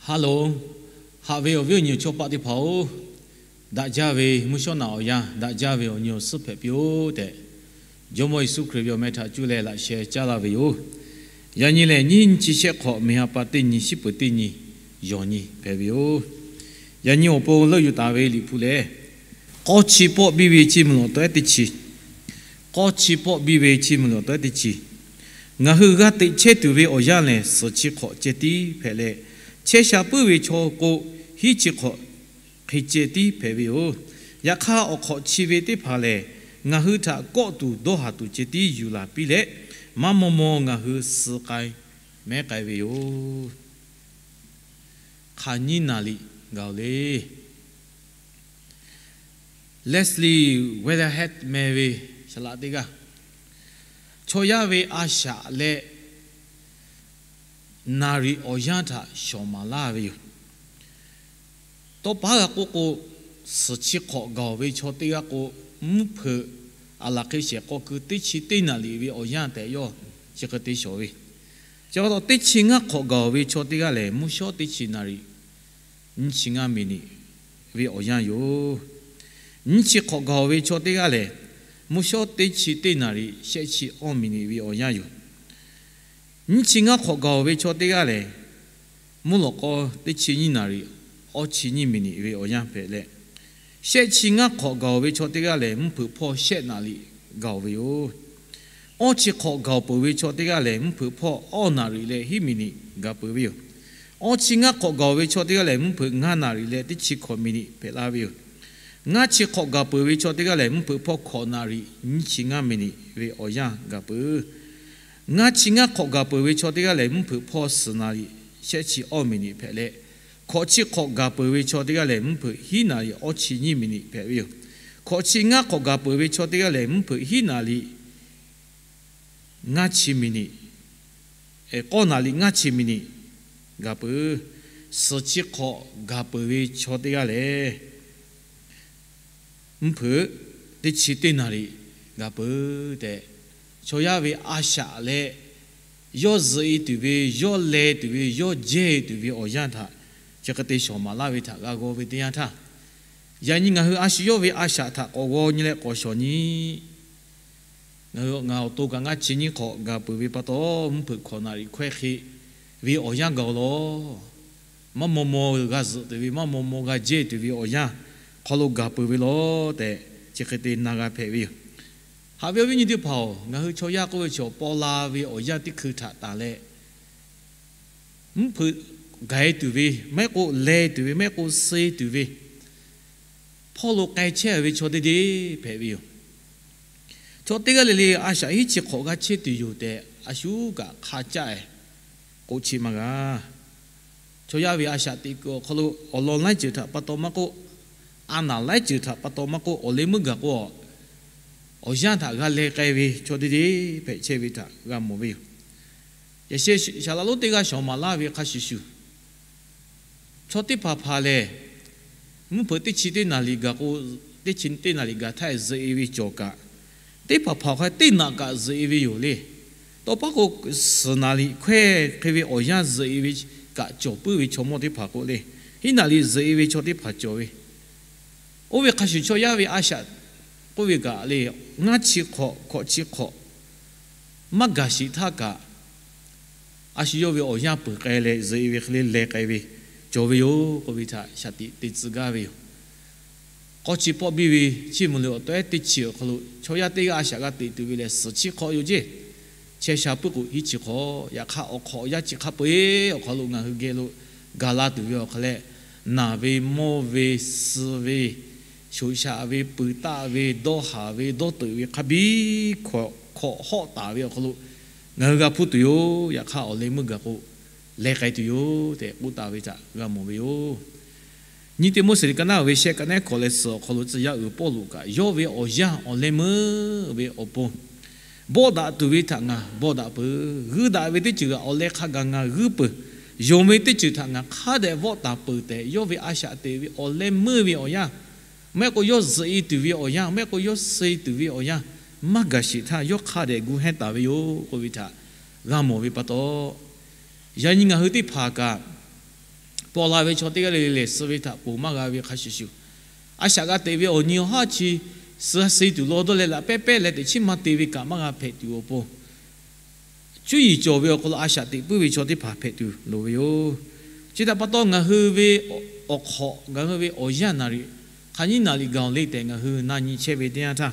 Hello, haꞈ ve awˬ viˉ awˬ nyi awˬ chawˇ paˆ teˇ hpaˍ-oˬ, daꞈ jaˇ ve mvuhˇ shawˉ naꞈ awˬ yanˇ, daꞈ jaˇ ve awˬ nyi awˬ suhˉ hpehꞈ piˇ-oˆ tehꞈ, Jawˇmawˇ Yeˍsuˆ Hkriꞈ ve awˬ meh htaꞈ cuˇ leh laꞈ sheh caˉ laˇ ve yoˬ. Yaꞈ nyi lehˬ, nyiˇ nyi chi shehˆ hk'awꞈ, meˬ ha pa teˇ nyi, shiˉ peuˬ teˇ nyi, yawˬ nyi hpehꞈ ve yoˬ. Yaꞈ nyi awˬ pon leuˆ yuˬ taˍ ve Liꞈ hpu lehˬ, K'awˇ chi pawˆ biˇ ve chiˇ mvuh lawˬ tawehˉ teˇ chi. K'awˇ chi pawˆ biˇ ve chiˇ mvuh lawˬ tawehˉ teˇ chi. Ngaˬ hui g'a teꞈ chehˇ tuˬ ve awˬ yanˇ lehˬ, suhˍ chi hk'awꞈ ceh tiˉ hpehꞈ leh, chehˇ sha puiˉ ve chaw k'o, hiˉ chi hk'awꞈ hk'e ceh tiˉ hpehꞈ ve yoˬ. Yaꞈ hk'aˇ, awˬ hk'awꞈ chi ve teˇ hpaˍ lehˬ, ngaˬ hui htaꞈ kawˆ tuˬ dawˇ haˍ tuˬ ceh tiˉ yuˬ laˬ piˇ leh, maˇ maw maw ngaˬ hui suh k'ai mehˉ k'ai ve yoˬ. Hk'aˬ nyiˇ naˍ riˍ gaˬ-oˬ le. Leslie Weatherhead meh ve saˍ laꞈ teˇ g'aˇ, chaw yaˇ ve a shaꞈ leh naˍ riˍ awˬ yanˇ htaꞈ shawˍ maˍ laˇ ve yoˬ. Tawˇ pa g'a k'oˆ k'o, suhˍ chi hk'awꞈ gaˬ-oˬ ve chaw teˇ g'aˇ k'o, mvuhˇ hpeuꞈ aˬ laˬ hk'e shehˍ k'aw keu teˇ chi teˇ naˍ riˍ ve awˬ yanˇ tehꞈ yawˇ chi hk'e te shawˍ ve. Chi pa taw, teˇ chi ngaˇ hk'awꞈ gaˬ-oˬ ve chaw teˇ g'aˇ lehˬ, mvuhˇ shawˉ teˇ chi naˍ riˍ nyiˇ chi ngaˇ miˬ niꞈ ve awˬ yanˇ yoˬ. Nyiˇ chi hk'awꞈ gaˬ-oˬ ve chaw teˇ g'aˇ lehˬ, mvuhˇ shawˉ teˇ chi teˇ naˍ riˍ shehˆ chi awˇ miˬ niꞈ ve awˬ yanˇ yoˬ. Nyiˇ chi ngaˇ hk'awꞈ gaˬ-oˬ ve chaw teˇ g'aˇ lehˬ, mvuhˇ lawꞈ k'aw teˇ chi nyiˇ naˍ riˍ awˇ chi nyiˇ miˬ niꞈ ve awˬ yanˇ hpehꞈ leh, shehˆ chi ngaˇ hk'awꞈ gaˬ-oˬ ve chaw teˇ g'aˇ lehˬ, mvuhˇ hpeuꞈ hpawˇ shehˆ naˍ riˍ gaˬ-oˬ ve yoˬ. Awˇ chi hk'awꞈ gaˬ peuˬ ve chaw teˇ g'aˇ lehˬ, mvuhˇ hpeuꞈ hpawˇ awˇ naˍ riˍ leh hiˉ miˬ niꞈ gaˬ peuˬ ve yoˬ. Awˇ chi ngaˇ hk'awꞈ gaˬ-oˬ ve chaw teˇ g'aˇ lehˬ, mvuhˇ hpeuꞈ ngaˇ naˍ riˍ leh teˇ chi hkawꞈ miˬ niꞈ hpehꞈ laˇ ve yoˬ. Ngaˇ chi hk'awꞈ gaˬ peuˬ ve chaw teˇ g'aˇ lehˬ, mvuhˇ hpeuꞈ hpawˇ hkawꞈ naˍ riˍ nyiˇ chi ngaˇ miˬ niꞈ ve awˬ yanˇ gaˬ peuˬ. Ngaˇ chi ngaˇ hk'awꞈ gaˬ peuˬ ve chaw teˇ g'aˇ lehˬ, mvuhˇ hpeuꞈ hpawˇ suhˍ naˍ riˍ shehˆ chi awˇ miˬ niꞈ hpehꞈ leh, hkawꞈ chi hk'awꞈ gaˬ peuˬ ve chaw teˇ g'aˇ lehˬ, mvuhˇ hpeuꞈ hiˉ naˍ riˍ awˇ chi nyiˇ miˬ niꞈ hpehꞈ ve yoˬ. Hkawꞈ chi ngaˇ hk'awꞈ gaˬ peuˬ ve chaw teˇ g'aˇ lehˬ, mvuhˇ hpeuꞈ hiˉ naˍ riˍ ngaˇ chi miˬ niꞈ, k'awˇ naˍ riˍ ngaˇ chi miˬ niꞈ gaˬ peuˬ. Suhˍ chi hk'awꞈ gaˬ peuˬ ve chaw teˇ g'aˇ lehˬ, mvuhˇ hpeuꞈ teˇ chi teˇ naˍ riˍ gaˬ peuˬ tehꞈ, chaw yaˇ ve a shaꞈ leh yawˇ zuhꞈ-e tuˬ ve, yawˇ leh tuˬ ve, yawˇ jehˇ-e tuˬ ve awˬ yanˇ htaꞈ chi hk'e te shawˍ maˍ laˇ ve htaꞈ g'a g'aw ve teˇ yanˇ htaˇ, yaꞈ nyi ngaˬ hui a shu yawˇ ve a shaꞈ htaꞈ k'awꞈ g'aw nyi leh k'awꞈ shawˍ nyi. Ngaˬ hui ngaˬ awˬ to kaꞈ ngaˇ chi nyiˇ hk'awꞈ gaˬ peuˬ ve pa taw, mvuhˇ hpeuꞈ hkawꞈ naˍ riˍ hkawehˇ hk'e ve awˬ yanˇ gaˬ-oˬ lawˬ. Maˇ maw maw g'a zuhꞈ tuˬ ve, maˇ maw maw g'a jehˇ tuˬ ve awˬ yanˇ hk'aw lo gaˬ peuˬ ve lawˬ tehꞈ, chi hk'e te na g'a hpehꞈ ve yoˬ. Haꞈ ve awˬ viˉ nyi teˇ hpaˍ-oˬ, ngaˬ hui chaw yaˇ k'oˆ ve chaw paw la ve awˬ yanˇ teˇ hkui htaꞈ tanˬ leh, mvuhˇ hpeuꞈ gaˬ-e tuˬ ve, maˇ heˆ k'o leh tuˬ ve, maˇ heˆ k'o suh-e tuˬ ve, hpawˇ lo k'ai chehˇ ve chaw teˇ deˇ hpehꞈ ve yoˬ. Chaw teˇ g'aˇ le le a shaꞈ hiˉ chi hk'awꞈ g'a chehˇ tuˬ yoˬ tehꞈ, a shu kaꞈ hk'a caˆ-e k'oˆ chi maˇ g'a. Chaw yaˇ ve a shaꞈ teꞈ kuiˬ awˬ hk'aw lo awˬ lawn laiˉ ceuˬ htaꞈ pa taw maˇ k'oˆ, a naˍ laiˉ ceuˬ htaꞈ pa taw maˇ k'oˆ, awˬ leh meuˇ gaˬ k'o, awˬ yanˇ htaꞈ g'a leh k'ai ve chaw teˇ deˇ hpehꞈ chehˇ ve htaꞈ g'a mawˬ ve yoˬ. Yaꞈ sheh saˍ laꞈ lonˉ teˇ g'aˇ shawˍ maˍ laˇ ve hk'a shuˍ shuˍ, chaw teˇ hpaˍ hpaˍ lehˬ, mvuhˇ hpeuꞈ teˇ chi teˇ naˍ riˍ gaˬ k'o, teˇ chi teˇ naˍ riˍ gaˬ htaˇ zuhꞈ-e ve cawˬ kaꞈ, teˇ hpaˍ hpaˍ hk'a teˇ naꞈ kaꞈ zuhꞈ-e ve yoˬ le. Tawˇ paˉ k'o, suhˍ naˍ riˍ hkawehˇ hk'e ve awˬ yanˇ zuhꞈ-e ve kaꞈ cawˬ puiˉ ve chaw mawˇ teˇ hpaˍ k'o le, hiˉ naˍ riˍ zuhꞈ-e ve chaw teˇ hpaˍ cawˬ ve. Oˇ ve hk'a shuˍ chaw yaˇ ve a shaꞈ k'oˆ ve kaꞈ le, ngaˇ chi hk'awꞈ hkawꞈ chi hk'awꞈ maˇ gaˬ sheˍ htaˇ kaꞈ, a shu yawˇ ve awˬ yanˇ peuˬ k'ai leh zuhꞈ-e ve hk'e le leh k'ai ve cawˬ ve yoˬ k'oˆ ve htaꞈ shaˍ tiꞈ te tcuh gaˇ ve yoˬ. K'awˇ chi pawˆ biˇ ve chiˇ mvuh leh awˬ tawehˉ teˇ chi awˬ hk'aw lo chaw yaˇ teˇ g'aˇ a shaꞈ g'a teꞈ tuˬ ve lehˬ, suhˍ chi hk'awꞈ yoˬ ceˇ. Chehˇ sha puiˉ k'o hiˉ chi hk'awꞈ. Yaꞈ hk'aˇ, awˬ hk'awꞈ awˬ yanˇ chi hk'a peu-eˬ awˬ hk'aw lo ngaˬ hui geh lo gaˬ la tuˬ ve awˬ hk'aw leh, naˬ ve, mawˇ ve, suh ve, shoꞈ shaꞈ ve, pui taˆ ve, dawˇ haˍ ve, dawˇ teuꞈ ve hk'a biˇ hkawꞈ hawˆ taˍ ve awˬ hk'aw lo ngaˬ hui g'a hpuˇ tuˬ yoˬ. Yaꞈ hk'aˇ, awˬ leh meuˇ gaˬ k'o leh k'ai tuˬ yoˬ tehꞈ k'oˆ taˍ ve htaꞈ g'a mawˬ ve yoˬ. Nyiˇ Tiˆmoˉseˍ liꞈ ka naˉ ve shehˆ, ka naˉ hkawꞈ leh suhˍ awˬ hk'aw lo tcuh yaˇ uiˍ Pawˇluꞈ kaꞈ, yawˇ ve awˬ yanˇ awˬ leh meuˇ ve awˬ pon, bawˆ daꞈ tuˬ ve htaꞈ ngaˬ bawˆ daꞈ peuˬ. G'uiˇ daꞈ ve teˇ ceuˬ awˬ leh hk'a gaˬ ngaˬ g'uiˇ peuˬ. Yonˍ ve teˇ ceuˬ htaꞈ ngaˬ hk'a dehꞈ vawˆ taˍ peuˬ tehꞈ, yawˇ ve a shaꞈ teꞈ ve awˬ leh meuˇ ve awˬ yanˇ, maˇ heˆ k'o yawˇ zuhꞈ-e tuˬ ve awˬ yanˇ, maˇ heˆ k'o yawˇ suh-e tuˬ ve awˬ yanˇ maˇ gaˬ sheˍ htaˇ, yawˇ hk'a dehꞈ gu hehnˇ taˍ ve yoˬ k'oˆ ve htaꞈ g'a mawˬ ve pa taw, yaꞈ nyi ngaˬ hui teˇ hpaˍ kaꞈ paw la ve chaw teˇ g'aˇ le le lehˬ, suh ve htaꞈ ponˬ maˇ g'a ve hk'a shuˍ shuˍ, a shaꞈ g'a teꞈ ve awˬ nyi awˬ haˉ chi suh suh tuˬ law dawˇ leh laꞈ pehˉ pehˉ leh teꞈ chiˉ maˇ te ve kaꞈ maˇ g'a hpehꞈ tuˬ awˬ pon, cuˇ yiˍ cawˬ ve awˬ hk'aw lo a shaꞈ teꞈ puiˉ ve chaw teˇ hpaˍ hpehꞈ tuˬ loˍ ve yoˬ. Chi htaꞈ pa taw, ngaˬ hui ve awˬ hk'awꞈ, ngaˬ hui ve awˬ yanˇ naˍ riˍ hk'aˬ nyiˇ naˍ riˍ gaˬ-oˬ le tehꞈ ngaˬ hui na nyi chehˇ ve teˇ yanˇ htaˇ,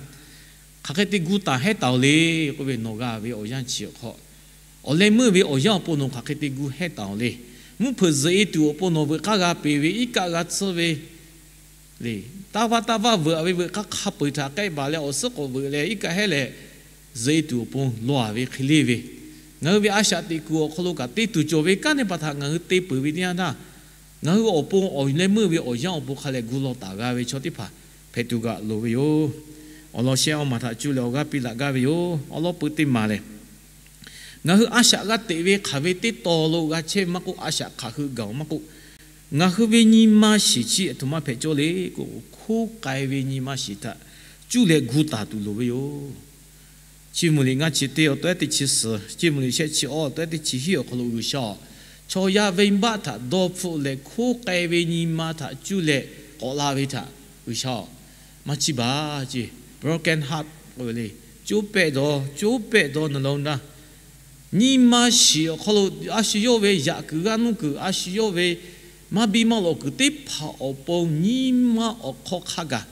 hk'aˬ hk'e te gu taˍ hehˉ taˍ-oˬ le k'oˆ ve, nawˬ g'a ve awˬ yanˇ chi awˬ hk'aw, awˬ leh meuˇ ve awˬ yanˇ awˬ pon nawˬ hk'aˬ hk'e te gu hehˉ taˍ-oˬ le. Mvuhˇ hpeuꞈ zuhꞈ e tuˬ awˬ pon nawˬ veuꞈ k'aˇ g'a peˬ ve, iˉ kaˆ g'a tsuhˇ ve le. Taˇ vaˇ taˇ vaˇ veuꞈ-a ve veuꞈ k'aˇ hk'a peu-eˬ htaꞈ k'ehˆ baˬ leh awˬ suhˉ k'awꞈ veuꞈ leh iˉ kaˆ hehˉ leh, zuhꞈ e tuˬ awˬ pon law-a ve hk'e le ve, ngaˬ hui ve a shaꞈ teꞈ kuiˬ awˬ hk'aw lo kaꞈ te tuˬ cawˬ ve kanˉ teˇ hpaˍ htaꞈ ngaˬ hui te peuˬ ve teˇ yanˇ htaˇ, ngaˬ hui awˬ pon awˬ leh meuˇ ve awˬ yanˇ awˬ pon hk'a lehˬ gu law taˍ g'a ve chaw teˇ hpaˍ hpehꞈ tuˬ kaꞈ loˍ ve yoˬ. Awˬ lawn shehˆ awˇ maˬ htaꞈ cuˇ leh awˬ g'aˇ piˇ laꞈ gaˇ ve yoˬ. Awˬ lawn peuˬ teˇ maˬ lehˬ, ngaˬ hui a shaꞈ g'a teꞈ ve hk'aˬ ve teˇ taw lo g'a chehˇ ve maˇ k'oˆ, a shaꞈ hk'aˬ hui gaˬ-oˬ maˇ k'oˆ, ngaˬ hui ve nyi ma shiˍ chi aˬ htoꞈ ma hpehꞈ cawˇ le k'o, hkoˉ k'ai ve nyi ma shiˍ htaꞈ cuˇ leh gu taˍ tuˬ loˍ ve yoˬ. Chi mvuhˇ liꞈ ngaˇ chi teˇ awˬ tawehˉ teˇ chi suhˍ, chi mvuhˇ liꞈ shehˆ chi awˇ awˬ tawehˉ teˇ chi hiˉ awˬ hk'aw lo G'uiˬsha-oˬ, chaw yaˇ venˇbaˆ htaꞈ dawˇ hpfuhˆ leh hkoˉ k'ai ve nyi ma htaꞈ cuˇ leh k'awꞈ la ve htaꞈ G'uiˬsha-oˬ, maˇ chiˇ baˬ ce, broken heart k'oˆ ve le, coˇ pehˆ dawˇ, coˇ pehˆ dawˇ na lo na. Nyi ma shiˍ awˬ hk'aw lo a shu yawˇ ve yaꞈ kuiˬ g'aˇ nuˇ kuiˬ, a shu yawˇ ve maˇ biˇ maˇ lawꞈ kuiˬ teˇ hpaˍ awˬ pon nyi ma awˬ hk'aw hk'a gaˬ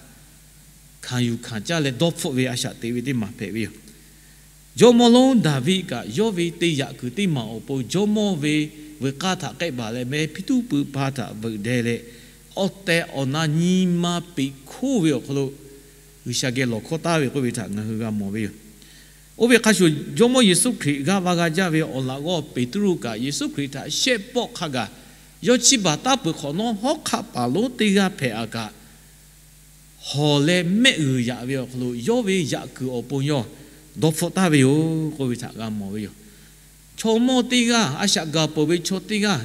hkanˍ yuˬ hkanˍ caˇ leh dawˇ hpfuhˆ ve a shaꞈ teꞈ ve teˇ maˬ hpehꞈ ve yoˬ. Jawˇmawˇ lonˉ Daˍviˆ kaꞈ yawˇ ve te yaꞈ kuiˬ teˇ maˬ awˬ pon jawˇmawˇ ve veuꞈ k'aˇ htaꞈ k'ehˆ baˬ leh meh hpiˇ tuˉ pui hpa htaꞈ veuꞈ deh leh, awˬ tehˬ awˬ na nyi ma peꞈ hkoˇ ve awˬ hk'aw lo G'uiˬsha geh lawˬ hkawˇ taˍ ve k'oˆ ve htaꞈ ngaˬ hui g'a mawˬ ve yoˬ. Oˇ ve hk'a shuˍ, Jawˇmawˇ Yeˍsuˆ Hkriꞈ g'aˇ va g'a jaˇ ve awˬ laꞈ g'awˇ Peˍtruˆ kaꞈ Yeˍsuˆ Hkriꞈ htaꞈ shehˆ pawˆ hk'a gaˬ yawˇ chiˇ baˬ taˉ peuˬ hk'awꞈ nawˉ, hawˉ hk'aˆ paˍ lonˉ teˇ g'aˇ hpehꞈ-a kaꞈ, hawˬ leh mehˆ g'uiˬ yaꞈ ve awˬ hk'aw lo yawˇ ve yaꞈ kuiˬ awˬ pon yawˇ dawˇ hpfuhˆ taˍ ve yoˬ k'oˆ ve htaꞈ g'a mawˬ ve yoˬ. Chaw mawˇ teˇ g'aˇ, a shaꞈ gaˬ peuˬ ve chaw teˇ g'aˇ,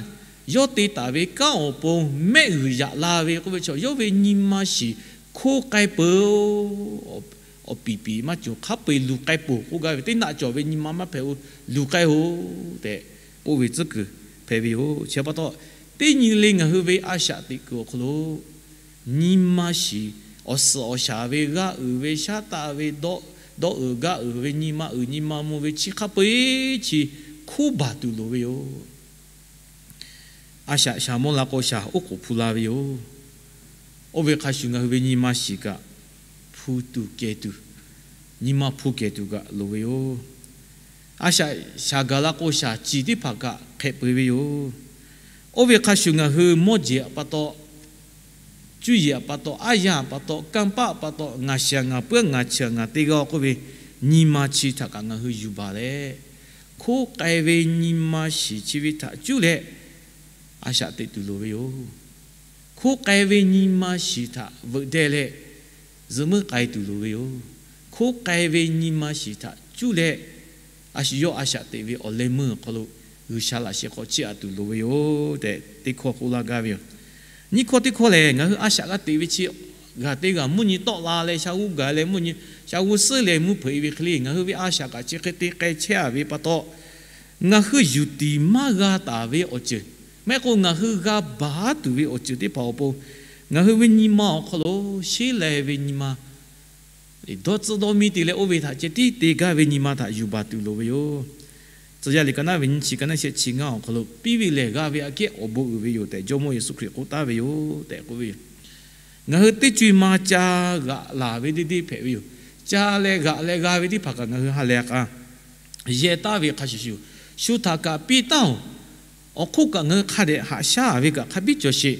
yawˇ te taˍ ve kanˉ awˬ pon mehˆ g'uiˬ yaꞈ la ve k'oˆ ve chaw, yawˇ ve nyi ma shiˍ hkoˉ k'ai peuˬ-oˬ. Awˬ piˍ piˍ maˇ cawˬ, hk'a peu-eˬ luˬ k'ai peuˬ k'oˆ gaˇ ve, teˇ naˆ cawˬ ve nyi ma maˇ hpehꞈ-o, luˬ k'ai-oˬ tehꞈ k'oˆ ve tcuhˉ kuiˬ hpehꞈ ve yoˬ. Chi pa taw, teˇ nyi le ngaˬ hui ve a shaꞈ teꞈ kuiˬ awˬ hk'aw lo nyi ma shiˍ, awˬ suhˍ awˬ shaˍ ve, g'aˇ uiˍ ve, shaˉ taˆ ve, dawˇ uiˍ gaˇ uiˍ ve, nyi ma uiˍ nyi ma mvuh ve, chi hk'a peu-eˬ chi hkoˉ baˬ tuˬ loˍ ve yoˬ. A shaꞈ shaˍ mawˇ la k'o shaˍ oˉ k'oˍ hpu la ve yoˬ. Oˇ ve hk'a shuˍ ngaˬ hui ve nyi ma shiˍ kaꞈ hpu tuˬ kehˬ tuˬ, nyi ma hpu kehˬ tuˬ kaꞈ loˍ ve yoˬ. A shaꞈ shaˍ gaˬ la k'o shaˍ ciˬ teˇ hpaˍ kaꞈ hk'ehꞈ peu-eˬ ve yoˬ. Oˇ ve hk'a shuˍ ngaˬ hui mawˇ jeˬ pa taw, cuˇ yiˍ pa taw, aˉ yanˇ pa taw, kanˇ paˆ pa taw, ngaˬ shaˍ ngaˬ puiˉ ngaˬ chaˬ ngaˬ te g'a k'oˆ ve nyi ma chi htaꞈ kaꞈ ngaˬ hui yuˬ baˬ leh, hkoˉ k'ai ve nyi ma shiˍ chi ve htaꞈ cuˇ leh a shaꞈ teꞈ tuˬ loˍ ve yoˬ. Hkoˉ k'ai ve nyi ma shiˍ htaꞈ veuꞈ deh leh zuhꞈ muiˉ k'ai tuˬ loˍ ve yoˬ. Hkoˉ k'ai ve nyi ma shiˍ htaꞈ cuˇ leh a shu yawˇ a shaꞈ teꞈ ve awˬ leh meuˇ awˬ hk'aw lo G'uiˬsha laꞈ sheh hk'aw chiˇ aꞈ tuˬ loˍ ve yoˬ tehꞈ, teˇ hkawˇ k'oˆ laˇ gaˇ ve yoˬ. Nyiˇ hkawˇ teˇ hkawˇ lehˬ, ngaˬ hui a shaꞈ g'a teꞈ ve chi g'aˬ teˇ g'aˬ mvuhˇ nyi tawˆ la leh sha g'uˇ gaˬ leh mvuhˇ nyi sha g'uˇ suhˉ leh mvuhˇ hpeuꞈ-e ve hk'e le, ngaˬ hui ve a shaꞈ kaꞈ chi hk'e te k'ai chehˇ-a ve pa taw, ngaˬ hui yuˬ tiˍ maˇ g'a taˍ ve awˬ ceuˬ, maˇ heˆ k'o ngaˬ hui g'a baˬ tuˬ ve awˬ ceuˬ teˇ hpaˍ awˬ pon, ngaˬ hui ve nyi ma awˬ hk'aw lo sheˉ leh ve nyi ma dawˇ tcuhˇ dawˇ miˇ te leh oˇ ve htaꞈ ceh tiˉ te gaˇ ve nyi ma htaꞈ yuˬ baˬ tuˬ loˍ ve yoˬ. Tcuh yaˇ liꞈ ka naˉ ve nyiˇ chi ka naˉ shehˆ chi ngaˇ awˬ hk'aw lo, piˇ ve lehˬ g'a ve aꞈ kehˉ awˬ bon uiˍ ve yoˬ tehꞈ Jawˇmawˇ Yeˍsuˆ Hkriꞈ k'oˆ taˍ ve yoˬ tehꞈ k'oˆ ve yoˬ. Ngaˬ hui teˇ co-e ma ca g'aꞈ laˬ ve deˇ deˇ hpehꞈ ve yoˬ. Ca leh g'aꞈ leh g'a ve teˇ hpaˍ kaꞈ ngaˬ hui ha lehˬ k'a yehˇ taˍ ve hk'a shuˍ shuˍ, shu htaꞈ kaꞈ piˇ taˍ-oˬ. Awˬ hk'oˆ kaꞈ ngaˬ hui hk'a dehꞈ haꞈ shaˉ ve kaꞈ hk'a biˇ cawˬ sheˍ.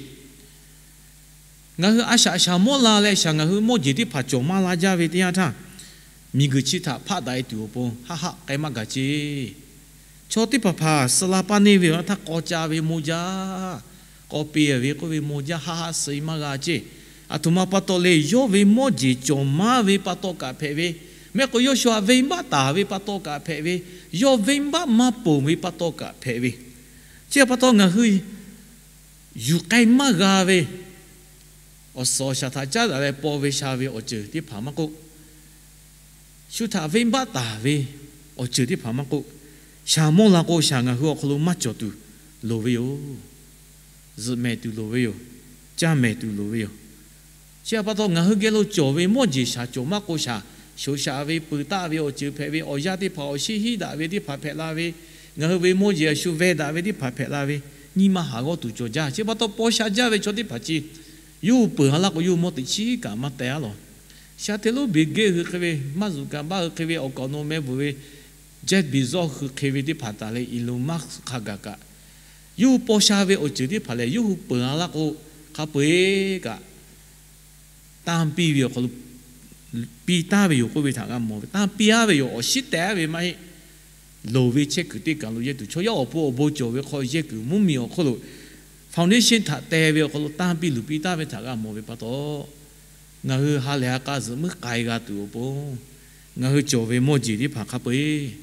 Ngaˬ hui a shaꞈ shaˍ mawˇ la leh shaˍ ngaˬ hui mawˇ jeˬ teˇ hpaˍ cawˬ maˇ la jaˇ ve teˇ yanˇ htaˇ, miˬguiˬ chi htaꞈ hpaˆ daꞈ-e tuˬ awˬ pon haˆ haˆ k'ai maˇ gaˬ ceˇ. Chaw teˇ hpaˍ hpaˍ suh la paˇ neˇ ve awˬ yanˇ htaˇ k'aw ca ve maw jaˇ, k'aw peˬ ve k'oˆ ve maw jaˇ, haˆ haˆ suh-e maˇ g'a ceˇ. Aˬ htoꞈ ma pa taw le, yawˇ ve mawˇ jeˬ cawˬ maˇ ve pa taw kaꞈ hpehꞈ ve, mehˆ k'o yawˇ shu htaꞈ venˇbaˆ taˍ ve pa taw kaꞈ hpehꞈ ve, yawˇ venˇbaˆ maˇ ponˬ ve pa taw kaꞈ hpehꞈ ve, chi pa taw ngaˬ hui yuˬ k'ai maˇ g'a ve awˬ suhˍ awˬ shaˍ htaꞈ caˉ daꞈ leh paw ve sha ve awˬ ceuˬ teˇ hpaˍ maˇ k'oˆ, shu htaꞈ venˇbaˆ taˍ ve awˬ ceuˬ teˇ hpaˍ maˇ k'oˆ, shaˍ mawˇ la k'o shaˍ ngaˬ hui awˬ hk'aw lo maˇ cawˬ tuˬ loˍ ve yoˬ. zuhꞈ mehˍ tuˬ loˍ ve yoˬ. Caˇ mehˍ tuˬ loˍ ve yoˬ. Chi htaꞈ pa taw, ngaˬ hui geh lo cawˬ ve mawˇ jeˬ shaˍ cawˬ maˇ k'o shaˍ, shoˍ shaꞈ ve peuˬ taˆ ve awˬ ceuˬ hpehꞈ ve, awˬ yanˇ teˇ hpaˍ awˬ shinˉ hiˉ daꞈ ve teˇ hpaˍ hpehꞈ la ve, ngaˬ hui ve mawˇ jeˬ a shu veh daꞈ ve teˇ hpaˍ hpehꞈ la ve, nyi ma haˍ g'awˇ tuˬ cawˬ jaˇ. Chi pa taw, paw sha jaˇ ve chaw teˇ hpaˍ chi yawˇ hui peuˬ ha laˇ k'o, yawˇ hui mawˇ teꞈ chiˉ kaꞈ maˇ teh a lawˬ. Sha hteˇ lonˉ Bill Gates hui hk'e ve, Mark Zuckerberg hui hk'e ve, awˬ kaˍ awˬ nu meh bvuhˬ ve, Jeff Bezos hui hk'e ve teˇ hpaˍ taˍ leh, Elon Musk hk'a gaˬ kaꞈ, yawˇ hui paw sha ve awˬ ceuˬ teˇ hpaˍ lehˬ, yawˇ hui peuˬ ha laˇ k'o, hk'a peu-eˬ kaꞈ tanˇ piˇ ve awˬ hk'aw lo piˇ taˍ ve yoˬ k'oˆ ve htaꞈ g'a mawˬ ve. Tanˇ piˇ aˉ ve yoˬ. Awˬ shinˉ teh aˉ ve maˇ heˆ. Loˍ ve chehˇ kuiˬ teˇ kaˬ lo yehˇ tuˬ, chaw yaˇ awˬ pon awˬ bon cawˬ ve hk'aw yehˇ kuiˬ mvuhˇmiˬ awˬ hk'oˆ lo foundation htaꞈ teh ve awˬ hk'aw lo tanˇ piˇ luˬ piˇ taˍ ve htaꞈ g'a mawˬ ve pa taw, ngaˬ hui ha lehˬ ha k'a zuhꞈ muiˉ k'ai g'a tuˬ awˬ pon, ngaˬ hui cawˬ ve mawˇ jeˬ teˇ hpaˍ hk'a peu-eˬ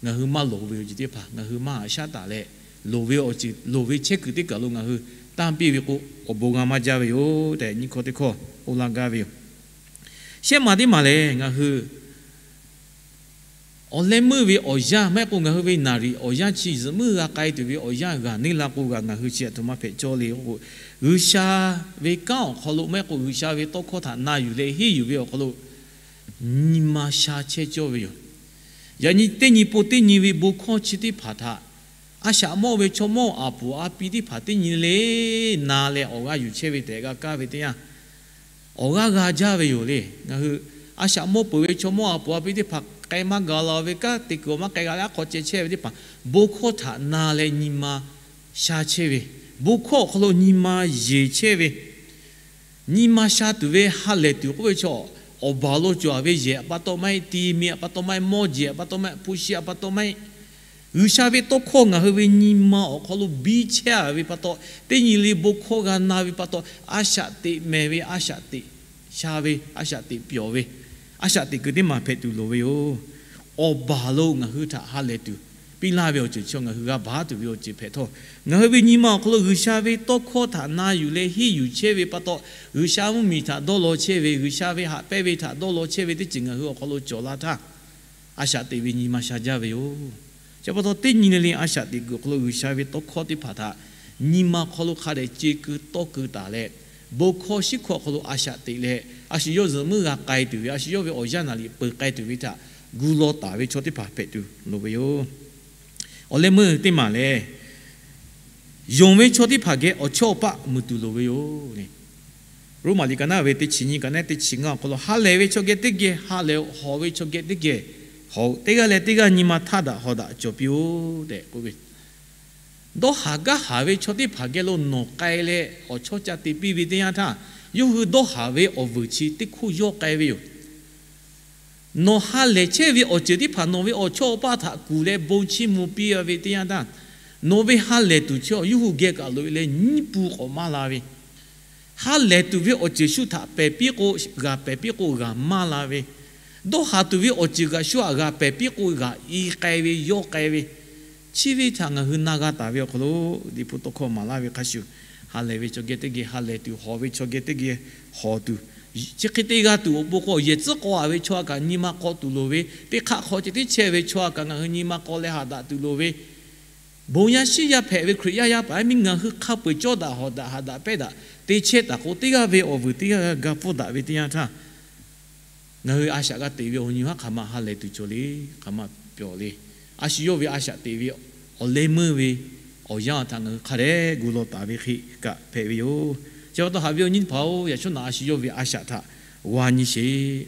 ngaˬ hui maˇ loˍ ve awˬ ceuˬ teˇ hpaˍ ngaˬ hui maˇ haꞈ shaˉ taˍ leh, loˍ ve awˬ ceuˬ, loˍ ve chehˇ kuiˬ teˇ kaˬ lo ngaˬ hui tanˇ piˇ ve k'o, awˬ bon g'a maˇ jaˇ ve yoˬ tehꞈ, nyiˇ hkawˇ teˇ hkawˇ k'oˆ laˇ gaˇ ve yoˬ. Shehˆ ma teˇ maˬ lehˬ, ngaˬ hui awˬ leh meuˇ ve awˬ yanˇ maˇ heˆ k'o, ngaˬ hui ve naˍ riˍ awˬ yanˇ chi zuhꞈ muiˉ g'a k'ai tuˬ ve awˬ yanˇ g'a neˇ la k'o, g'a ngaˬ hui chi htaꞈ htoꞈ ma hpehꞈ cawˇ le k'o, G'uiˬsha ve kanˉ awˬ hk'aw lo maˇ heˆ k'o, G'uiˬsha ve tawˇ hkawˇ htaꞈ na yuˬ leh henˇ yuˬ ve awˬ hk'aw lo nyi ma sha chehˇ cawˇ ve yoˬ. Yaꞈ nyi teˇ nyi po teˇ nyi ve bon hkawˇ chi teˇ hpaˍ htaꞈ a shaꞈ mawˇ ve chaw mawˇ aˍ puˍ a pi teˇ hpaˍ teˇ nyi le na leh awˬ g'aˇ yuˬ chehˇ ve tehꞈ g'a kaˇ ve teˇ yanˇ, awˬ g'aˇ g'a jaˇ ve yoˬ le. Ngaˬ hui a shaꞈ mawˇ peuˬ ve chaw mawˇ aˍ puˍ a pi teˇ hpaˍ k'ai maˇ gaˬ la ve kanˉ te kuiˬ awˬ maˇ k'ai g'a leh aˉ hk'aw ceh chehˇ ve teˇ hpaˍ, bon hkawˇ htaꞈ na leh nyi ma sha chehˇ ve, bon hkawˇ awˬ hk'aw lo nyi ma yeˬ chehˇ ve, nyi ma sha tuˬ ve ha lehˬ tuˬ k'oˆ ve chaw, awˬ baˬ lo cawˬ ve yehˬ pa taw maˇ heˆ, ti mi pa taw maˇ heˆ, mawˇ jeˬ pa taw maˇ heˆ, hpu shi pa taw maˇ heˆ, G'uiˬsha ve tawˇ hkawˇ ngaˬ hui ve nyi ma awˬ hk'aw lo biˇ chehˇ ve pa taw, teˇ nyi le bon hkawˇ g'a na ve pa taw, a shaꞈ teꞈ mehˍ ve, a shaꞈ teꞈ sha ve, a shaꞈ teꞈ pyawˬ ve, a shaꞈ teꞈ kuiˬ teˇ maˬ hpehꞈ tuˬ loˍ ve yoˬ. Awˬ baˬ lo ngaˬ hui htaꞈ ha lehˬ tuˬ piˇ laˇ ve awˬ ceuˬ chi ngaˬ hui g'a baˬ tuˬ ve awˬ ceuˬ hpehꞈ htawˇ, ngaˬ hui ve nyi ma awˬ hk'aw lo G'uiˬsha ve tawˇ hkawˇ htaꞈ na yuˬ leh henˇ yuˬ chehˇ ve pa taw, G'uiˬsha mvuhˇmiˬ htaꞈ dawˇ law chehˇ ve, G'uiˬsha ve haꞈ pehnˇ ve htaꞈ dawˇ law chehˇ ve teˇ ceuˬ ngaˬ hui awˬ hk'aw lo cawˬ la htaˇ, a shaꞈ teꞈ ve nyi ma sha jaˇ ve yoˬ. Chi pa taw teˇ nyi le le a shaꞈ teꞈ kuiˬ awˬ hk'aw lo G'uiˬsha ve tawˇ hkawˇ teˇ hpaˍ htaꞈ nyi ma hk'aw lo hk'a dehꞈ ce keu tawˇ keu taˍ leh, bon hkawˇ shiˉ hkawˇ awˬ hk'aw lo a shaꞈ teꞈ leh, a shu yawˇ zuhꞈ muiˉ g'a k'ai tuˬ ve, a shu yawˇ ve awˬ yanˇ naˍ liꞈ peuˬ k'ai tuˬ ve htaꞈ gu law taˍ ve chaw teˇ hpaˍ hpehꞈ tuˬ loˍ ve yoˬ. Awˬ leh meuˇ teˇ maˬ lehˬ, yonˍ ve chaw teˇ hpaˍ geh awˬ chawˇ awˬ paˆ muiˬ tuˬ loˍ ve yoˬ le. Roˉmaꞈ liꞈ ka naˉ ve teˇ chi nyiˇ ka naˉ teˇ chi ngaˇ awˬ hk'aw lo, ha lehˬ ve chaw geh teˇ geh ha lehˬ-oꞈ, hawˬ ve chaw geh teˇ geh hawˬ-oꞈ. Teˇ g'aˇ leh teˇ g'aˇ nyi ma htaˇ daꞈ hawˬ daꞈ cawˬ piˇ-oˆ tehꞈ k'oˆ ve, dawˇ haˍ gaˇ haˍ ve chaw teˇ hpaˍ geh lo nawˬ k'ai leh awˬ chawˇ ca te piˇ ve teˇ yanˇ htaˇ, yawˇ hui dawˇ haˍ ve awˬ vuiˬ chi teˇ hkoˇ yawˇ k'ai ve yoˬ. Nawˬ ha lehˬ chehˇ ve awˬ ceuˬ teˇ hpaˍ nawˬ ve awˬ chawˇ awˬ paˆ htaꞈ kuˬ leh bon chiˇ mvuh piˇ ve teˇ yanˇ htaˇ, nawˬ ve ha lehˬ tuˬ chi yawˇ hui geh kaꞈ loꞈ e leh nyiˉ pun k'awꞈ maˇ la ve, ha lehˬ tuˬ ve awˬ ceuˬ shu htaꞈ pehˬ piˇ k'o, g'aˬ pehˬ piˇ k'o g'aˬ maˇ la ve, dawˇ haˍ tuˬ ve awˬ ceuˬ kaꞈ shu htaꞈ g'aˬ pehˬ piˇ k'o g'aˬ i k'ai ve, yawˇ k'ai ve, chi ve htaꞈ ngaˬ hui na g'a taˍ ve awˬ hk'aw lo, Liꞈ hpu tawˇ hkawˇ maˍ laˇ ve hk'a shuˍ, ha lehˬ ve chaw geh teˇ geh ha lehˬ tuˬ, hawˬ ve chaw geh teˇ geh hawˬ tuˬ, chi hk'e te g'a tuˬ awˬ pon k'o, yehˬ tcuhˉ k'aw a ve chaw a kaꞈ nyi ma k'aw tuˬ loˍ ve, teˇ hk'aˆ hk'aw ceh tiˉ chehˇ ve chaw a kaꞈ ngaˬ hui nyi ma k'aw leh haꞈ daꞈ tuˬ loˍ ve, bon yaˇ shiˉ yaˇ hpehꞈ ve Hkriꞈ yaˇ yaˇ paˍ yaˇ miˇ ngaˬ hui hk'a peu-eˬ cawˇ daꞈ hawˬ daꞈ haꞈ daꞈ pehnˇ daꞈ te chehˇ taˍ k'o, teˇ g'aˇ ve awˬ vuiˬ teˇ g'aˇ g'a ga pfuhˇ daꞈ ve teˇ yanˇ htaˇ, ngaˬ hui a shaꞈ g'a teꞈ ve awˬ nyi haˉ hk'aˬ ma ha lehˬ tuˬ cawˬ le, hk'aˬ ma pyawˬ le. A shu yawˇ ve a shaꞈ teꞈ ve awˬ leh meuˇ ve awˬ yanˇ htaꞈ ngaˬ hui hk'a dehꞈ gu law taˍ ve hk'e kaꞈ hpehꞈ ve yoˬ. Chi pa taw haꞈ ve awˬ nyi teˇ hpaˍ-oˬ, yaꞈ shawˉ naꞈ a shu yawˇ ve a shaꞈ htaꞈ g'a nyi sheˍ.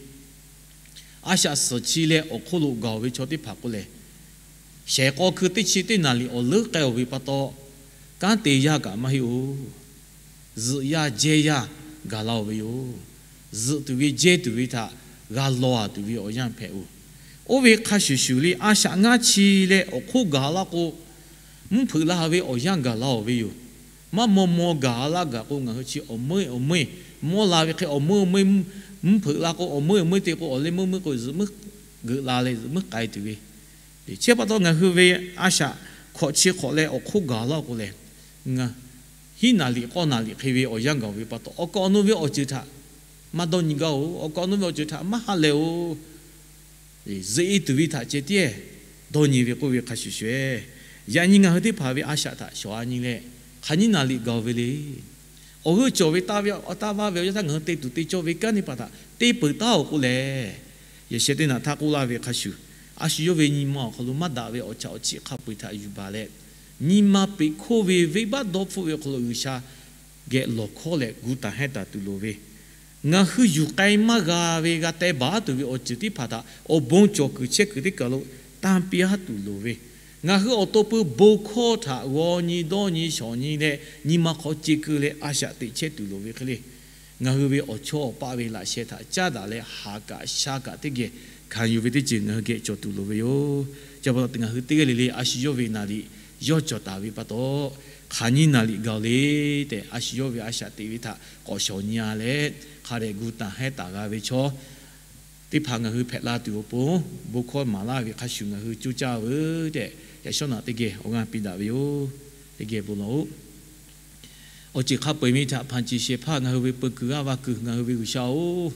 A shaꞈ suhˍ chi leh awˬ hk'oˆ lo gaˬ-oˬ ve chaw teˇ hpaˍ k'o lehˬ, shehˍ k'aw hkui teˇ chi teˇ naˍ liꞈ awˬ leuˉ k'ai-oˬ ve pa taw, kanˉ te yaˇ kaꞈ maˇ heˆ-oˬ. Zuhꞈ yaˇ jehˇ yaˇ gaˬ la-oˬ ve yoˬ. Zuhꞈ tuˬ ve jehˇ tuˬ ve htaꞈ g'a law-a tuˬ ve awˬ yanˇ hpehꞈ-oˬ. Oˇ ve hk'a shuˍ shuˍ le, a shaꞈ ngaˇ chi leh awˬ hk'oˆ gaˬ laˇ k'o, mvuhˇ hpeuꞈ la ve awˬ yanˇ gaˬ la-oˬ ve yoˬ. Maˇ maw maw gaˬ laˇ gaˬ k'o, ngaˬ hui chi awˬ meuˇ awˬ meuˇ mawˇ la ve hk'e, awˬ meuˇ awˬ meuˇ mvuhˇ hpeuꞈ la k'o, awˬ meuˇ awˬ meuˇ te k'o, awˬ leh meuˇ meuˇ k'o zuhꞈ muiˉ geuꞈ la leh zuhꞈ muiˉ k'ai tuˬ ve, chi pa taw ngaˬ hui ve a shaꞈ hk'awꞈ chi hk'awꞈ leh awˬ hk'oˆ gaˬ laˇ k'o lehˬ, hiˉ naˍ liꞈ k'awˇ naˍ liꞈ hk'e ve awˬ yanˇ gaˬ ve pa taw, awˬ kaˍ awˬ nu ve awˬ ceuˬ htaꞈ maˇ dawˇ nyi gaˇ-oˬ. Awˬ kaˍ awˬ nu ve awˬ ceuˬ htaꞈ maˇ ha lehˬ-oˬ. Zuhꞈ e tuˬ ve htaꞈ ceh tiˉ dawˇ nyi ve k'oˆ ve hk'a shuˍ shuˍ-eˬ, yaꞈ nyi ngaˬ hui teˇ hpaˍ ve a shaꞈ htaꞈ shawˍ-a nyi leh, Hk'aˬ nyiˇ naˍ riꞈ gaˬ-oˬ ve le. Awˬ g'euˆ cawˬ ve taˇ ve, taˇ vaˇ ve awˬ yanˇ htaˇ ngaˬ hui te tuˬ te cawˇ ve kanˉ teˇ hpaˍ htaꞈ te peuˬ taˉ-oˬ k'oˆ lehˬ, yaꞈ sheh teˇ naꞈ htaˇ k'oˆ laˇ ve hk'a shuˍ, a shu yawˇ ve nyi ma awˬ hk'aw lo maˇ daꞈ ve awˬ chaꞈ awˬ chiˆ hk'a peu-eˬ htaꞈ yuˬ baˬ leh, nyi ma peꞈ hkoˇ ve venˇbaˆ dawˇ hpfuhˆ ve awˬ hk'aw lo G'uiˬsha geh lawˬ hkawˇ leh gu taˍ hehnˇ taˍ tuˬ loˍ ve, ngaˬ hui yuˬ k'ai maˇ g'a ve g'a teh baˬ tuˬ ve awˬ ceuˬ teˇ hpaˍ htaꞈ awˬ bon cawˬ kuiˬ chehˇ kuiˬ teˇ kaˬ lo tanˇ piˇ-a tuˬ loˍ ve, ngaˬ hui awˬ to peu bon hkawˇ htaꞈ g'aw nyi dawˇ nyi shawˍ nyi leh nyi ma hk'aw ce keu leh a shaꞈ teꞈ chehˇ tuˬ loˍ ve hk'e le. Ngaˬ hui ve awˬ chawˇ awˬ paˆ ve laꞈ sheh htaꞈ caˉ daꞈ leh haˍ kaꞈ sha kaꞈ teˇ geh hkanˍ yuˬ ve teˇ ceuˬ ngaˬ hui geh cawˬ tuˬ loˍ ve yoˬ. Chi pa taw ngaˬ hui teˇ g'aˇ le le a shu yawˇ ve naˍ riꞈ yawˇ cawˬ taˍ ve pa taw, hk'aˬ nyiˇ naˍ riꞈ gaˬ-oˬ le tehꞈ, a shu yawˇ ve a shaꞈ teꞈ ve htaꞈ k'awꞈ shawˍ nyi-a leh, hk'a dehꞈ gu taˍ hehnˇ taˍ g'a ve chaw teˇ hpaˍ ngaˬ hui hpehꞈ la tuˬ awˬ pon, bon hkawˇ maˍ laˇ ve hk'a shuˍ ngaˬ hui coˇ caˇ-oˬ tehꞈ, yaꞈ shawˉ naꞈ teˇ geh awˬ g'aˇ piˇ daꞈ ve yoˬ. Teˇ geh bon lawˬ-oꞈ. Awˬ ceuˬ hk'a peu-eˬ ve htaꞈ hpanˍ ceˬ shehˍ hpaˇ ngaˬ hui ve peu kuiˬ g'aˇ va kuiˬ ngaˬ hui ve G'uiˬsha-oˬ,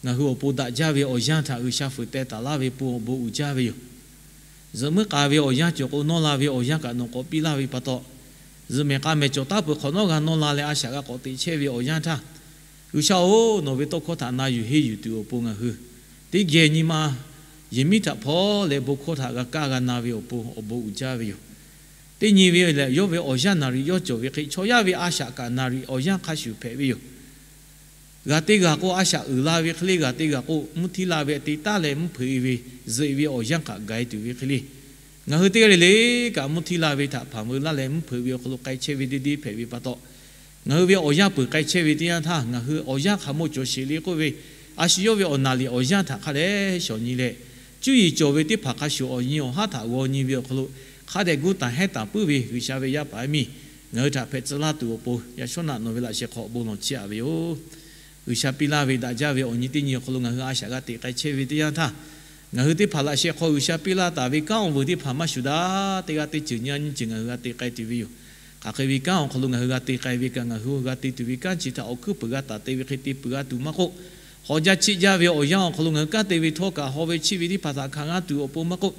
ngaˬ hui awˬ pon daꞈ jaˇ ve awˬ yanˇ htaꞈ G'uiˬsha fuiˍ teh taˍ laˇ ve pon awˬ bon uiˍ jaˇ ve yoˬ. Zuhꞈ muiˉ k'a ve awˬ yanˇ cawˬ k'o, nawˇ la ve awˬ yanˇ kaꞈ nawˬ k'awꞈ piˇ laˇ ve pa taw, zuhꞈ mehˍ k'a mehˍ cawˬ taˉ peuˬ hk'awꞈ nawˉ g'a nawˇ la leh a shaꞈ g'a k'awꞈ teꞈ chehˇ ve awˬ yanˇ htaˇ, G'uiˬsha-oˬ, nawˬ ve tawˇ hkawˇ htaꞈ na yuˬ henˇ yuˬ tuˬ awˬ pon ngaˬ hui teˇ geh nyi ma yehˬ miˉ htaꞈ hpawˇ leh bon hkawˇ htaꞈ g'a kaˇ g'a na ve awˬ pon awˬ bon uiˍ jaˇ ve yoˬ. Teˇ nyi ve lehˬ, yawˇ ve awˬ yanˇ naˍ riꞈ yawˇ cawˬ ve hk'e, chaw yaˇ ve a shaꞈ kaꞈ naˍ riꞈ awˬ yanˇ hk'a shuˍ hpehꞈ ve yoˬ. G'aˬ te g'aˬ k'o, a shaꞈ uiˍ la ve hk'e le, g'aˬ te g'aˬ k'o, mvuhˇ htiˇ la ve te taˉ leh mvuhˇ hpeuꞈ-e ve, zuhꞈ-e ve awˬ yanˇ kaꞈ gaˬ-e tuˬ ve hk'e le, ngaˬ hui teˇ g'aˇ le le kaꞈ mvuhˇ htiˇ la ve htaꞈ hpanˍ veu laˇ leh mvuhˇ hpeuꞈ ve awˬ hk'aw lo k'ai chehˇ ve deˇ deˇ hpehꞈ ve pa taw, ngaˬ hui ve awˬ yanˇ peuˬ k'ai chehˇ ve teˇ yanˇ htaˇ, ngaˬ hui awˬ yanˇ hk'a mawˇ cawˬ sheˍ le k'oˆ ve, a shu yawˇ ve awˬ naˍ riꞈ awˬ yanˇ htaꞈ hk'a dehꞈ shawˍ nyi leh, cuˇ yiˍ cawˬ ve teˇ hpaˍ hk'a shuˍ awˬ nyi awˬ haˉ htaꞈ g'aw nyi ve awˬ hk'aw lo, hk'a dehꞈ gu taˍ hehnˇ taˍ puiˉ ve G'uiˬsha ve yaˇ paˍ yaˇ miˇ ngaˬ hui htaꞈ hpehꞈ tcuh laˇ tuˬ awˬ pon, yaꞈ shawˉ naꞈ nawˬ ve laꞈ sheh hk'aw bon lawˬ chiˇ aꞈ ve yoˬ. G'uiˬsha piˇ laˇ ve daꞈ jaˇ ve awˬ nyi teˇ nyi awˬ hk'aw lo ngaˬ hui a shaꞈ g'a teꞈ k'ai chehˇ ve teˇ yanˇ htaˇ, ngaˬ hui teˇ hpaˍ laꞈ sheh hk'aw G'uiˬsha piˇ laˇ taˍ ve kanˉ awˬ vuiˬ teˇ hpaˍ maˇ shuˍ daꞈ, teˇ g'aˇ teˇ ceuˬ nyi a nyi ceuˬ ngaˬ hui g'a te k'ai tuˬ ve yoˬ. Hk'aˬ hk'e ve kanˉ awˬ hk'aw lo ngaˬ hui g'a te k'ai ve kaꞈ, ngaˬ hui g'a te tuˬ ve kanˉ chi htaꞈ awˬ hkuiˉ puiˍ g'a taˍ te ve hk'e te puiˍ g'a tuˬ maˇ k'oˆ, hawˬ jaˇ chiˆ jaˇ ve awˬ yanˇ awˬ hk'aw lo ngaˬ hui kanˉ te ve htawˇ kaꞈ, haw ve chiˆ ve teˇ hpaˍ htaꞈ hkanˍ g'a tuˬ awˬ pon maˇ k'oˆ,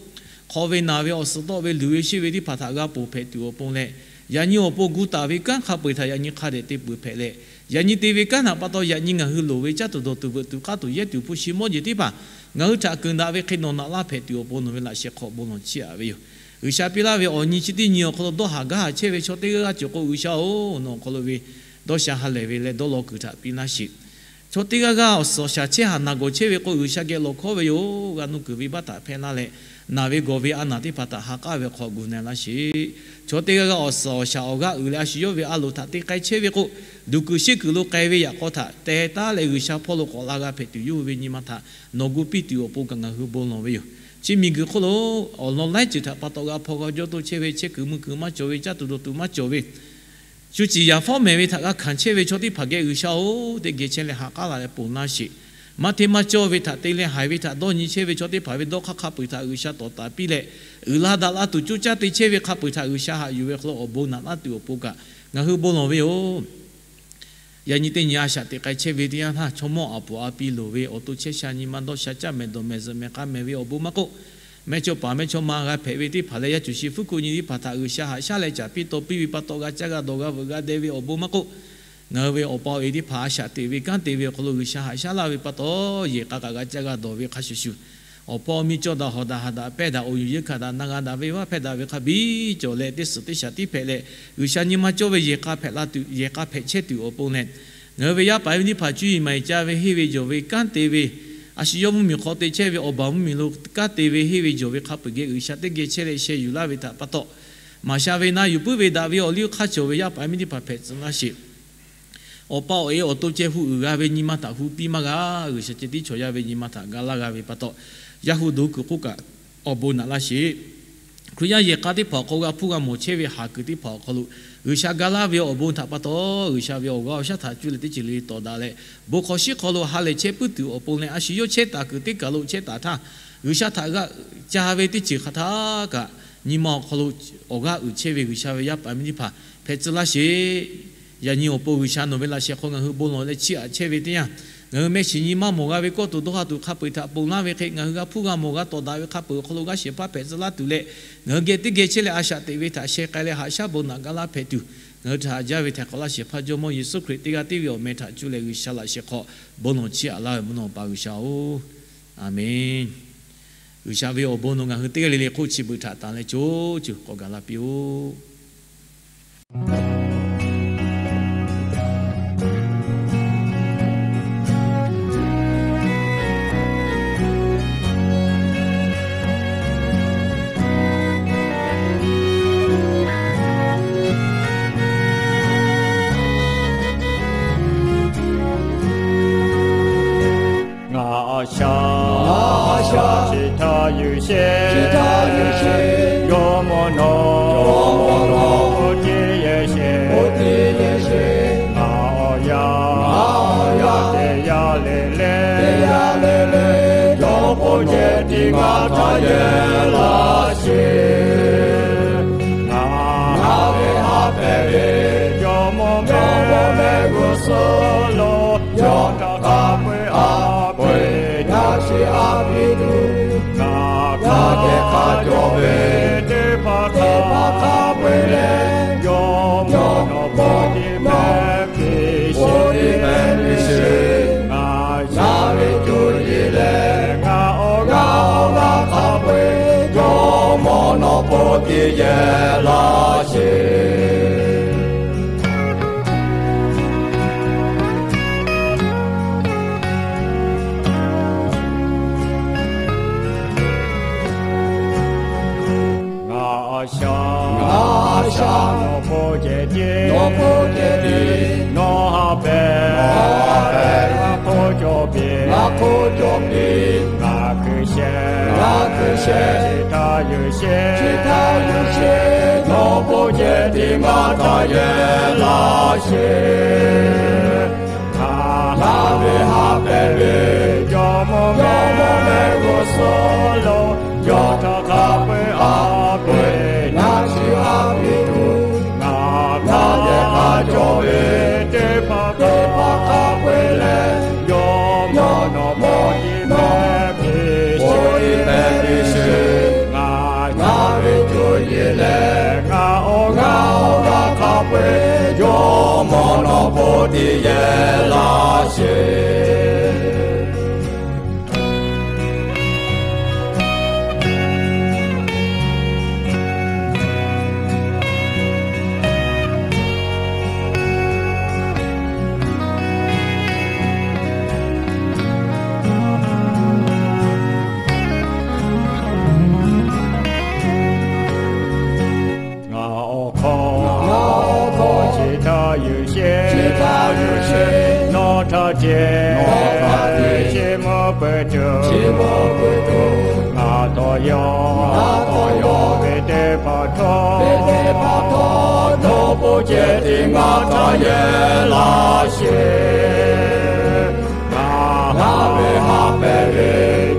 hk'aw ve naˬ ve awˬ suhˍ tawˆ ve luˬ ve sheˆ ve teˇ hpaˍ htaꞈ g'a ponˬ hpehꞈ tuˬ awˬ pon leh, yaꞈ nyi awˬ pon gu taˍ ve kanˉ hk'a peu-eˬ htaꞈ yaꞈ nyi hk'a dehꞈ te peuˬ hpehꞈ leh, yaꞈ nyi te ve kanˉ htaꞈ pa taw yaꞈ nyi ngaˬ hui loˍ ve caˇ tuˬ dawˬ tuˬ veuꞈ tuˬ k'aˇ tuˬ yehˇ tuˬ hpu shi mawˇ jeˬ teˇ hpaˍ ngaˬ hui htaꞈ keunˍ daꞈ ve hk'e nawˬ naꞈ laˇ hpehꞈ tuˬ awˬ pon nawˬ ve laꞈ sheh hk'aw bon lawˬ chiˇ aꞈ ve yoˬ. G'uiˬsha piˇ laˇ ve awˬ nyi chi teˇ nyi awˬ hk'aw lo dawˇ haˍ gaˇ haˍ chehˇ ve chaw teˇ g'aˇ g'aˇ cawˬ k'o, G'uiˬsha-oˬ, nawˬ awˬ hk'aw lo ve dawˇ sha ha lehˬ ve leh dawˇ law kuiˬ htaꞈ piˇ laˇ sheˍ. Chaw teˇ g'aˇ g'aˇ awˬ suhˍ awˬ shaˍ chehˇ haˍ naˬ gawˬ chehˇ ve k'o, G'uiˬsha geh lawˬ hkawˇ ve yoˬ. G'a nuˇ kuiˬ venˇbaˆ htaꞈ hpehˇ laˇ leh, naˬ ve gawˬ ve a naˬ teˇ hpaˍ htaꞈ ha k'aˉ ve hk'aw gu na laˇ sheˍ. Chaw teˇ g'aˇ g'aˇ awˬ suhˍ awˬ shaˍ awˬ g'aˇ uiˍ leh a shu yawˇ ve a loˍ htaꞈ te k'ai chehˇ ve k'o, duˬ kuiˬ sheˆ kuiˬ lo k'ai ve yaꞈ k'aw htaꞈ teh taˉ leh G'uiˬsha hpawˇ lo k'awꞈ la g'a hpehꞈ tuˬ yawˇ hui ve nyi ma htaꞈ nawˬ gu piˇ tuˬ awˬ pon kaꞈ ngaˬ hui bon lawˬ ve yoˬ. Chi miˬguiˬ hk'oˆ lo awˬ lawn laiˉ ceuˬ htaꞈ pa taw g'a hpaw g'a jawˇ toˇ chehˇ ve, chehˇ kuiˬ mui kuiˬ maˇ cawˬ ve, caˇ tuˬ dawˬ tuˬ maˇ cawˬ ve, shu ciˍ yaꞈ fawˉ mehˍ ve htaꞈ g'a hkanˍ chehˇ ve chaw teˇ hpaˍ geh G'uiˬsha-oˬ, teˇ geh chehˇ leh ha k'aˉ la leh ponˬ laˇ sheˍ. Maˇ hteˇ maˇ cawˇ ve htaꞈ te leh haiˬ ve htaꞈ dawˇ nyi chehˇ ve chaw teˇ hpaˍ ve dawˇ hk'aˇ hk'a peu-eˬ htaꞈ G'uiˬsha tawˍ taˍ piˇ leh, uiˍ la daꞈ la tuˬ coˇ caˇ te chehˇ ve hk'a peu-eˬ htaꞈ G'uiˬsha haꞈ yuˬ ve hk'aw lo awˬ bon naꞈ laˇ tuˬ awˬ pon kaꞈ ngaˬ hui bon lawˬ ve yoˬ. Yaꞈ nyi teˇ nyi a shaꞈ teꞈ k'ai chehˇ ve teˇ yanˇ htaˇ, chaw mawˇ aˬ poˍ a pi loˍ ve awˬ to chehˇ sha nyi ma dawˇ sha caˇ mehˍ dawˬ mehˍ zuhꞈ mehˍ k'a mehˍ ve awˬ bon maˇ k'oˆ, mehˇ chawˇ paˍ mehˇ chawˇ ma g'a hpehꞈ ve teˇ hpaˍ leh yaˇ cuˬ shi fuˉ kuˆ nyi teˇ hpaˍ htaꞈ G'uiˬsha haꞈ shaˉ leh caˍ piˇ taw piˇ ve pa taw g'a caˇ g'a dawˬ g'a veuꞈ g'a deh ve awˬ bon maˇ k'oˆ, ngaˬ hui ve awˬ pa awˬ e teˇ hpaˍ a shaꞈ teꞈ ve kanˉ te ve awˬ hk'aw lo G'uiˬsha haꞈ shaˉ laˇ ve pa taw, yehˬ k'a kaꞈ g'a caˇ g'a dawˬ ve hk'a shuˍ shuˍ, awˬ pa awˬ miˇ cawˇ daꞈ hawˍ daꞈ haˍ daꞈ pehˇ daꞈ awˬ yuˬ yeunˇ hkanˍ daꞈ na g'a daꞈ ve vaˇ hpehˇ daꞈ ve hk'a biˇ cawˬ leh teˇ suhˍ teˇ shaˍ tiˉ hpehꞈ leh, G'uiˬsha nyi ma cawˇ ve yehˬ k'a hpehꞈ la tuˬ, yehˬ k'a hpehꞈ chehˇ tuˬ awˬ pon leh, ngaˬ hui ve yaˇ paˍ yaˇ miˇ teˇ hpaˍ cuˇ yiˍ maˍ yiˍ ca ve henˇ ve jawˬ ve kanˉ te ve, a shu yawˇ mvuhˇmiˬ hk'aw te chehˇ ve awˬ baˬ mvuhˇmiˬ lo kanˉ te ve henˇ ve jawˬ ve hk'a peu-eˬ geh G'uiˬsha teˇ geh chehˇ leh sheh yuˬ laˇ ve htaꞈ pa taw, maˍ sha ve na yuˬ puiˉ ve daꞈ ve awˬ liˇ hk'aˇ cawˬ ve yaˇ paˍ yaˇ miˇ teˇ hpaˍ hpehꞈ tcuh laˇ sheˍ. Awˬ pa awˬ e awˬ to ceh hu uiˍ g'a ve nyi ma htaꞈ hu piˇ maˇ g'a. G'uiˬsha ceh tiˉ chaw yaˇ ve nyi ma htaꞈ ga laˇ g'a ve pa taw, yaˇ hu doˍ kuiˬ k'oˆ kaꞈ awˬ bon naꞈ laˇ sheˍ. Hkriꞈ yaˇ yehˬ k'a teˇ hpaˍ awˬ hk'aw g'a hpuˇ g'a mawˬ chehˇ ve haˍ kuiˬ teˇ hpaˍ awˬ hk'aw lo G'uiˬsha ga laˇ ve awˬ bon htaꞈ pa taw, G'uiˬsha ve awˬ g'aˇ awˬ shaˉ htaꞈ cuˇ leh teˇ ceuˬ le le tawˍ daꞈ leh, bon hk'awꞈ shiˉ hk'aw lo ha lehˬ chehˇ puiˉ tuˬ awˬ pon leh, a shu yawˇ chehˇ taˍ kuiˬ teˇ kaˬ lo chehˇ taˍ htaˇ, G'uiˬsha htaꞈ g'aꞈ ca ve teˇ ceuˬ hk'aˬ htaˇ kaꞈ, nyi ma awˬ hk'aw lo awˬ g'aˇ uiˍ chehˇ ve G'uiˬsha ve yaˇ paˍ miˇ teˇ hpaˍ hpehꞈ tcuh laˇ sheˍ. Yaꞈ nyi awˬ pon G'uiˬsha nawˬ ve laꞈ sheh hk'aw ngaˬ hui bon lawˬ leh chiˇ aꞈ chehˇ ve teˇ yanˇ, Ngaˬ hui mehˆ shiˍ nyi maˇ mawˬ g'a ve kawˇ tuˬ dawˇ ha tuˬ hk'a peu-eˬ htaꞈ ponˬ laˇ ve hk'e, ngaˬ hui g'a hpuˇ g'a mawˬ g'a tawˍ daꞈ ve hk'a peu-eˬ awˬ hk'aw lo g'aˇ shehˍ hpaˇ hpehꞈ tcuh laˇ tuˬ leh, ngaˬ hui geh teˇ geh chehˇ leh a shaꞈ teꞈ ve htaꞈ sheh k'ai leh haꞈ shaˉ bon naꞈ ga laˇ hpehꞈ tuˬ, ngaˬ hui htaꞈ haꞈ jaˇ ve htaiˍ hk'awꞈ laˇ shehˍ hpaˇ Jawˇmawˇ Yeˍsuˆ Hkriꞈ teˇ g'aˇ tiˉ ve awˬ meh htaꞈ cuˇ leh G'uiˬsha laꞈ shehˍ hk'aw bon lawˬ chiˇ aꞈ laˇ ve mvuhˇ naw ma pa G'uiˬsha-oˬ, Aˍmenˍ. G'uiˬsha ve awˬ bon nawˬ ngaˬ hui teˇ g'aˇ le le hk'oˆ chi beuꞈ htaꞈ tanˬ leh co co k'awꞈ gaˬ la piˇ-oˆ. Ngaˬ a shaꞈ, ngaˬ a shaꞈ, chi htaꞈ yuˬ sheˍ, chi htaꞈ yuˬ sheˍ, Jawˇmawˇ nawˬ, Jawˇmawˇ nawˬ, oˇ teˇ yehˬ sheˍ, oˇ teˇ yehˬ sheˍ, ngaˬ awˬ yanˇ, ngaˬ awˬ yanˇ, teˇ yanˇ le le, teˇ yanˇ le le, jawˇ k'oˆ ceh tiꞈ ngaˬ htaꞈ yehˬ laˇ sheˍ. Ngaˬ, ngaˬ ve haꞈ pehnˇ ve Jawˇmawˇ mehˆ g'uˇ suhˍ lo, yawˇ htaꞈ hk'a peu-eˬ a peu-eˬ yaˇ chi a piˇ tuˬ, ngaˬ hk'a dehꞈ hk'a cawˬ ve teˇ hpaˍ hk'a peu-eˬ leh, Jawˇmawˇ nawˬ bon tiꞈ mehˆ piˇ sheˍ, bon tiꞈ mehˆ piˇ sheˍ. Ngaˬ yaˇ ve co yeˬ leh ngaˬ awˬ g'aˇ awˬ g'aˇ hk'a peu-eˬ, Jawˇmawˇ nawˬ bon tiꞈ yehˬ laˇ sheˍ. Ngaˬ a shaꞈ, ngaˬ a shaꞈ, nawˬ hpawˇ ceh tiˉ, nawˬ hpawˇ ceh tiˉ, nawˬ haꞈ pehnˇ, nawˬ haꞈ pehnˇ, ngaˬ hk'oˆ cawˬ piˇ, ngaˬ hk'oˆ cawˬ piˇ, ngaˬ hkui sheh, ngaˬ hkui sheh, chi htaꞈ yuˬ sheˍ, chi htaꞈ yuˬ sheˍ, nawˬ hpawˇ ceh tiˉ ngaˬ htaꞈ yehˬ laˇ sheˍ. Ngaˬ, ngaˬ ve haꞈ pehnˇ ve Jawˇmawˇ mehˆ g'uˇ suhˍ lo, yawˇ htaꞈ hk'a peu-eˬ a peu-eˬ yaˇ chi a piˇ tuˬ, ngaˬ hk'a dehꞈ hk'a cawˬ ve teˇ hpaˍ, teˇ hpaˍ hk'a peu-eˬ leh, Jawˇmawˇ nawˬ bon tiꞈ mehˆ piˇ sheˍ, bon tiꞈ mehˆ piˇ sheˍ. Ngaˬ yaˇ ve co yeˬ leh ngaˬ awˬ g'aˇ awˬ g'aˇ hk'a peu-eˬ, Jawˇmawˇ nawˬ bon tiꞈ yehˬ laˇ sheˍ. Ngaˬ awˬ hk'aw, ngaˬ awˬ hk'aw, chi htaꞈ yuˬ sheˍ, chi htaꞈ yuˬ sheˍ, nawˬ htaꞈ ceh, nawˬ htaꞈ ceh, chi mvuhˇ peuˬ tuˬ, chi mvuhˇ peuˬ tuˬ, ngaˬ tawˍ yaw, ngaˬ tawˍ yaw ve teˇ hpaˍ htawˇ, ve teˇ hpaˍ htawˇ, nawˬ bon ceh tiˉ ngaˬ htaꞈ yehˬ laˇ sheˍ. Ngaˬ, ngaˬ ve haꞈ pehnˇ ve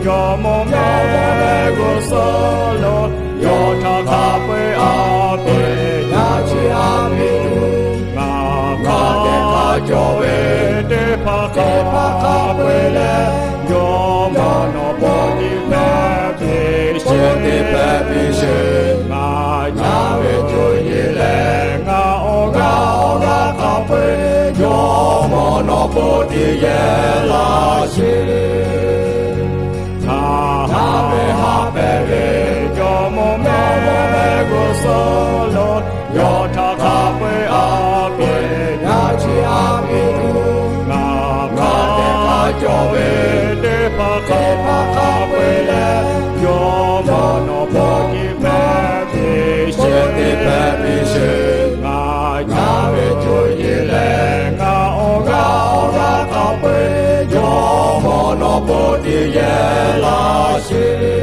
Jawˇmawˇ mehˆ g'uˇ suhˍ lo, yawˇ htaꞈ hk'a peu-eˬ a peu-eˬ yaˇ chi a piˇ tuˬ, ngaˬ hk'a dehꞈ hk'a cawˬ ve teˇ hpaˍ hk'a peu-eˬ leh, Jawˇmawˇ nawˬ bon tiꞈ mehˆ piˇ sheˍ, bon tiꞈ mehˆ piˇ sheˍ. Ngaˬ yaˇ ve co yeˬ leh ngaˬ awˬ g'aˇ awˬ g'aˇ hk'a peu-eˬ, Jawˇmawˇ nawˬ bon tiꞈ yehˬ laˇ sheˍ. Ngaˬ, ngaˬ ve haꞈ pehnˇ ve Jawˇmawˇ mehˆ g'uˇ suhˍ lo, yawˇ htaꞈ hk'a peu-eˬ a peu-eˬ yaˇ chi a piˇ tuˬ, ngaˬ hk'a dehꞈ hk'a cawˬ ve teˇ hpaˍ hk'a peu-eˬ leh, Jawˇmawˇ nawˬ bon tiꞈ mehˆ piˇ sheˍ, bon tiꞈ mehˆ piˇ sheˍ. Ngaˬ yaˇ ve co yeˬ leh ngaˬ awˬ g'aˇ awˬ g'aˇ hk'a peu-eˬ, Jawˇmawˇ nawˬ bon tiꞈ yehˬ laˇ sheˍ.